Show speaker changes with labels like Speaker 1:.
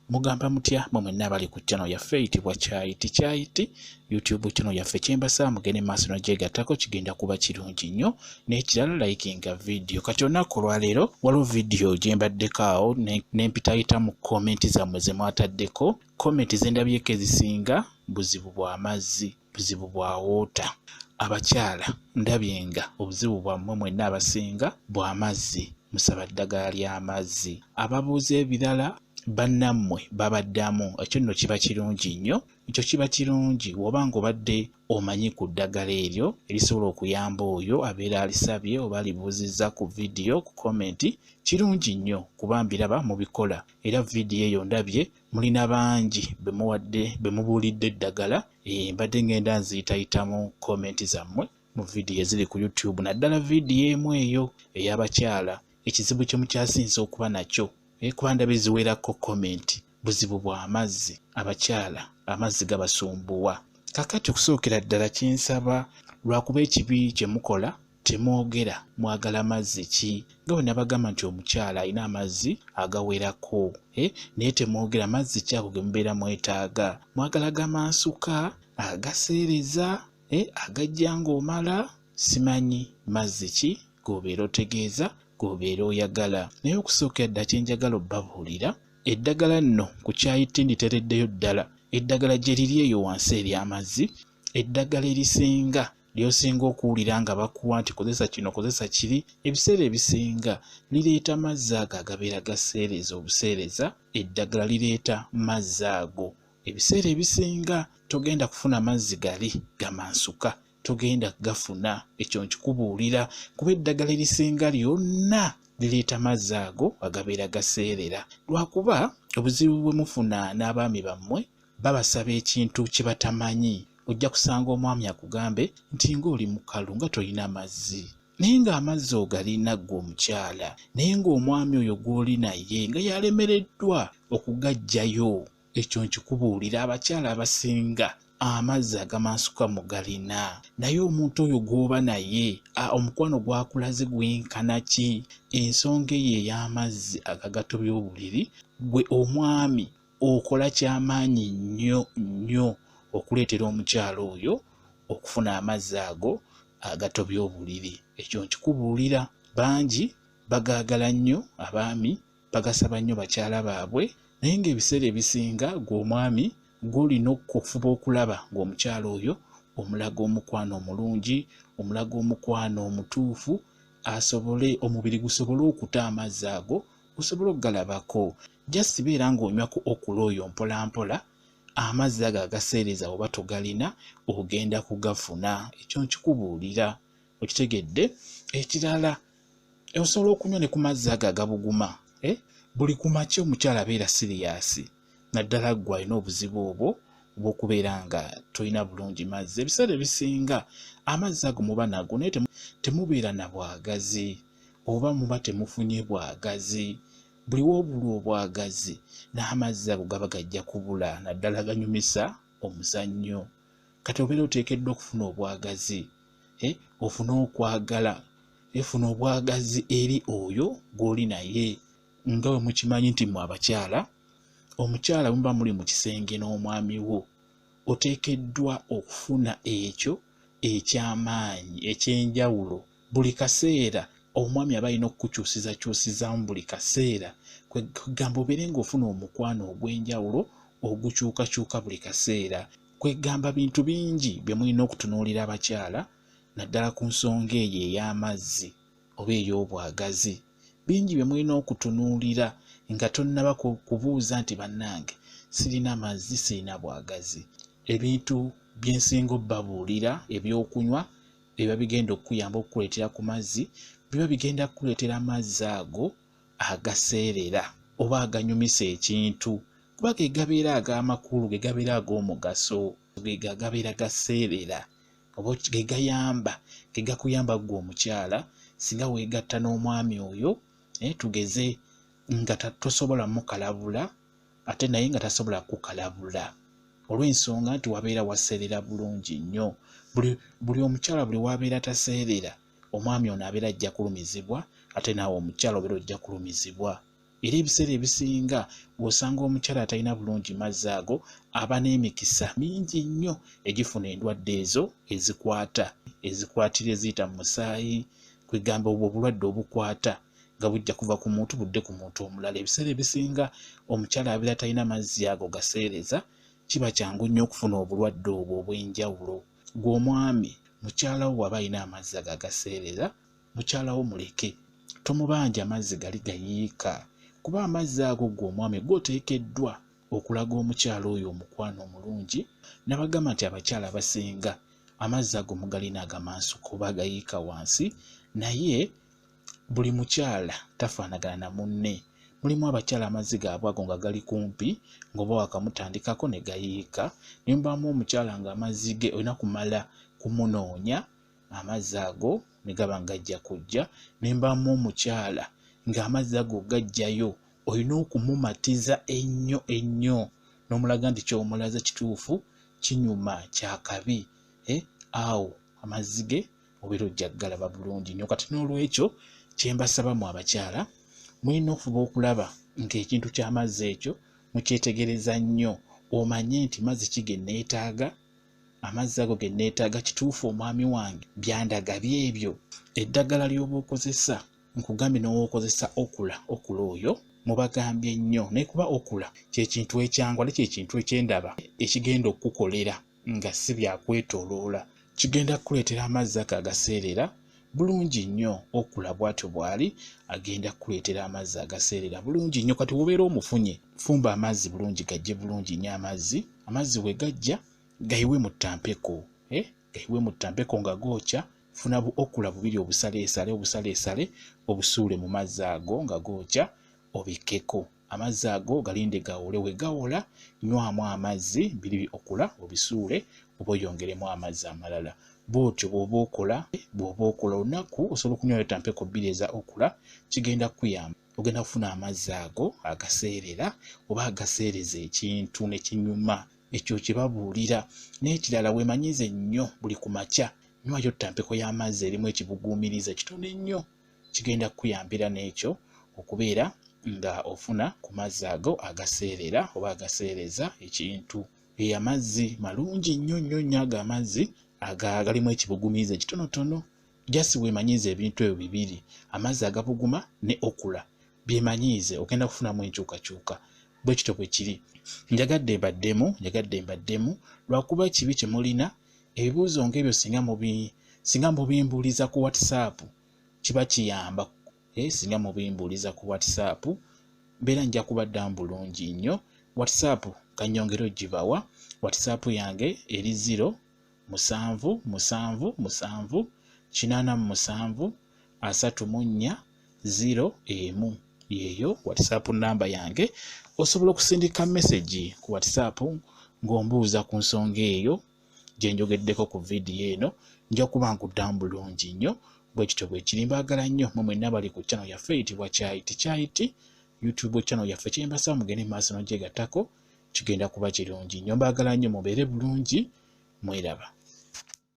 Speaker 1: Mugamba mutya mwe mwenna abali ku channel yaffe eyitibwa Kyayiti Kyayiti YouTube channel yaffe? Kyembasaba mugende maaso n'ogyegattako, kigenda kuba kirungi nnyo. N'ekirala, likinga video. Kati olunaku olwaleero waliwo video gye mbaddeko awo ne mpitayita mu comment zammwe ze mwataddeko. Comment ze ndabyeko ezisinga buzibu bw'amazzi, buzibu bwa water. Abakyala ndabye nga obuzibu bwammwe mwenna abasinga bw'amazzi, musaba ddagala ly'amazzi. Ababuuza ebirala bannammwe babaddamu. Ekyo nno kiba kirungi nnyo, ekyo kiba kirungi bw'oba ng'obadde omanyi ku ddagala eryo erisobola okuyamba oyo abeera alisabye oba alibuuzizza ku vidiyo ku comment. Kirungi nnyo kuba mbiraba mubikola, era vidiyo eyo ndabye mulina bangi be muwadde, be mubuulidde eddagala. Mbadde ngenda nziyitayitamu comment zammwe mu vidiyo eziri ku YouTube, naddala vidiyo emu eyo ey'abakyala, ekizibu kye mukyasinze okuba nakyo, kuba ndabye ziwerako comment, buzibu bw'amazzi. Abakyala amazzi gabasumbuwa. Kaakati okusookera ddala kyensaba, lwakuba ekibi kye mukola temwogera mwagala mazzi ki, nga bwe nabagamba nti omukyala alina amazzi agawerako, naye temwogera mazzi ki ago ge mubeera mwetaaga. Mwagala gamansuka, agaseereza, agajja ng'omala, simanyi mazzi ki g'obeera otegeeza, g'obeera oyagala. Naye okusookera ddala kye njagala obbabuulira, eddagala nno ku Kyayiti nditereddeyo ddala. Eddagala gye liri eyo wansi ery'amazzi, eddagala erisinga ly'osinga okuwulira nga bakuwa nti kozesa kino, kozesa kiri, ebiseera ebisinga lireeta mazzi ago agabeera gaseereza obuseereza. Eddagala lireeta mazzi ago. Ebiseera ebisinga togenda kufuna mazzi gali gamansuka, togenda kugafuna, ekyo nkikubuulira, kuba eddagala erisinga lyonna lireeta mazzi ago agabeera gaseerera. Lwakuba obuzibu bwe mufuna n'abaami bammwe, babasaba ekintu kye batamanyi. Ojja kusanga omwami akugambe nti ng'oli mukalu, nga tolina mazzi, naye ng'amazzi ogalina ggwe omukyala, naye ng'omwami oyo gw'oli naye nga yalemereddwa okugaggyayo. Ekyo nkikubuulira, abakyala abasinga amazzi agamansuka mugalina, naye omuntu oyo gw'oba naye omukwano gw'akulaze gwenkana ki? Ensonga eyo ey'amazzi agagatobya obuliri, ggwe omwami okola kyamaanyi nnyo nnyo okuleetera omukyala oyo okufuna amazzi ago agatobya obuliri. Ekyo nkikubuulira, bangi bagaagala nnyo, abaami bagasaba nnyo bakyala baabwe, naye ng'ebiseera ebisinga ggwe omwami gw'olina okufuba okulaba ng'omukyala oyo omulaga omukwano omulungi, omulaga omukwano omutuufu, asobole omubiri gusobole okuta amazzi ago, osobole okugalabako. Just beera ng'onywa ku okula oyo mpola mpola, amazzi ago agaseereza oba togalina ogenda kugafuna. Ekyo nkikubuulira, okitegedde? Ekirala, osobola okunywa ne ku mazzi ago agabuguma. Buli ku makya omukyala abeera serious, naddala ggwe alina obuzibu obwo obw'okubeera nga tolina bulungi mazzi. Ebiseera ebisinga amazzi ago muba nago, naye temubeera na bwagazi, oba muba temufunye bwagazi. Buli w'obulwa obwagazi, n'amazzi ago gaba gajja kubula, naddala ganyumisa omuzannyo. Kati obeera oteekeddwa okufuna obwagazi, ofune okwagala, funa obwagazi eri oyo gw'oli naye. Nga bwe mukimanyi nti mmwe abakyala, omukyala bwe muba muli mu kisenge n'omwami wo, oteekeddwa okufuna ekyo eky'amaanyi eky'enjawulo buli kaseera. Omwami aba alina okukukyusizakyusizaamu buli kaseera, kwegamba obeere ng'ofuna omukwano ogw'enjawulo ogukyukakyuka buli kaseera. Kwegamba bintu bingi bye mulina okutunuulira abakyala, naddala ku nsonga eyo ey'amazzi oba ey'obwagazi. Bingi bye mulina okutunuulira nga tonnaba kubuuza nti bannange sirina mazzi, sirina bwagazi. Ebintu bye nsinga obbabuulira, ebyokunywa ebiba bigenda okukuyamba okukuleetera ku mazzi, biba bigenda kukuleetera amazzi ago agaseerera oba aganyumisa ekintu, kuba ge gabeera ag'amakulu, ge gabeera ag'omugaso, ge gabeera gaseerera oba ge gayamba, ge gakuyamba ggwe omukyala singa weegatta n'omwami oyo, tugeze nga tosobola mukalabula ate naye nga tasobola kukalabula, olw'ensonga nti wabeera waseerera bulungi nnyo. Buli omukyala buli w'abeera taseerera, omwami ono abeera ajja kulumizibwa, ate naawe omukyala obeera ojja kulumizibwa. Era ebiseera ebisinga bw'osanga omukyala atalina bulungi mazzi ago aba n'emikisa mingi nnyo egifuna endwadde ezo ezikwata, ezikwatira eziyita mu musaayi, kwegamba obwo obulwadde obukwata nga bujja kuva ku muntu budde ku muntu omulala. Ebiseera ebisinga omukyala abeera talina mazzi ago gaseereza, kiba kyangu nnyo okufuna obulwadde obwo obw'enjawulo. Ggwe omwami, mukyala wo bw'aba alina amazzi ago agaseereza, mukyala wo muleke, tomubanja amazzi gali gayiika, kuba amazzi ago ggwe omwami gw'oteekeddwa okulaga omukyala oyo omukwano omulungi. Nabagamba nti abakyala abasinga amazzi ago mugalina agamansuka oba agayiika wansi, naye buli mukyala tafaanagana na munne. Mulimu abakyala amazzi gaabwe ago nga gali kumpi ng'oba wakamutandikako ne gayiika, ne mubaamu omukyala ng'amazzi ge olina kumala kumunoonya amazzi ago ne gaba nga gajja kujja, ne mbaamu omukyala ng'amazzi ago gajjayo olina okumumatiza ennyo ennyo n'omulaga nti ky'omulaze kituufu, kinyuma, kya kabi, awo amazzi ge obeera ojja kugalaba bulungi nnyo. Kati n'olwekyo kye mbasaba mu abakyala, mulina okufuba okulaba ng'ekintu ky'amazzi ekyo mukyetegereza nnyo, omanye nti mazzi ki ge neetaaga, amazzi ago ge neetaaga kituufu omwami wange byandaga byebyo. Eddagala ly'oba okozesa, nkugambye n'owookozesa okula, okula oyo mubagambye nnyo, naye kuba okula kye kintu ekyangu ate kye kintu ekyendaba ekigenda okukukolera nga si byakwetooloola. Kigenda kukuleetera amazzi ago agaseerera bulungi nnyo. Okula bw'atyo bw'ali agenda kukuleetera amazzi agaseerera bulungi nnyo. Kati bw'obeera omufunye, fumba amazzi bulungi, gajje bulungi nnyo amazzi. Amazzi we gajja gayiwe mu ttampeko, gayiwe mu ttampeko nga gookya. Funa bu okula bubiri obusaleesale obusaleesale obusuule mu mazzi ago nga gookya, obikkeko. Amazzi ago galinde gawole, we gawola nywamu amazzi biri okula obisuule oba oyongeremu amazzi amalala. Bw'otyo bw'oba okola, bw'oba okola olunaku osobola okunywayo ttampeko bbiri eza okula, kigenda kukuyamba. Ogenda kufuna amazzi ago agaseerera oba agaseereza ekintu ne kinyuma. Ekyo kye babuulira. N'ekirala weemanyize nnyo buli ku makya nywayo ttampeko y'amazzi erimu ekibuguumirize kitono ennyo, kigenda kukuyambira n'ekyo okubeera nga ofuna ku mazzi ago agaseerera oba agaseereza ekintu. Amazzi malungi nnyo nnyo nnyo ago amazzi agalimu ekibuguumirize kitonotono. Just weemanyiize ebintu ebyo bibiri, amazzi agabuguma ne okula, byemanyiize, ogenda kufunamu enkyukakyuka. Bwe kityo bwe kiri. Njagadde mbaddemu, njagadde mbaddemu lwakuba ekibi kye mulina, ebibuuzo ng'ebyo singa mubimbuuliza ku WhatsApp kiba kiyamba. Singa mubimbuuliza ku WhatsApp mbeera nja kubaddamu bulungi nnyo. WhatsApp kannyongere ogibawa. WhatsApp yange eri 0 7 7 7 87 34 0 1. Yeeyo WhatsApp namba yange. Osobola okusindika message ku WhatsApp ng'ombuuza ku nsonga eyo gye njogeddeko ku vidiyo eno, nja kuba nkuddamu bulungi nnyo. Bwe kityo bwe kiri. Mbaagala nnyo mmwe mwenna abali ku channel yaffe eyitibwa Kyayiti Kyayiti, YouTube channel yaffe. Kye mbasaba mugende mu maaso n'ogyegattako, kigenda kuba kirungi nnyo. Mbaagala nnyo, mubeere bulungi, mweraba.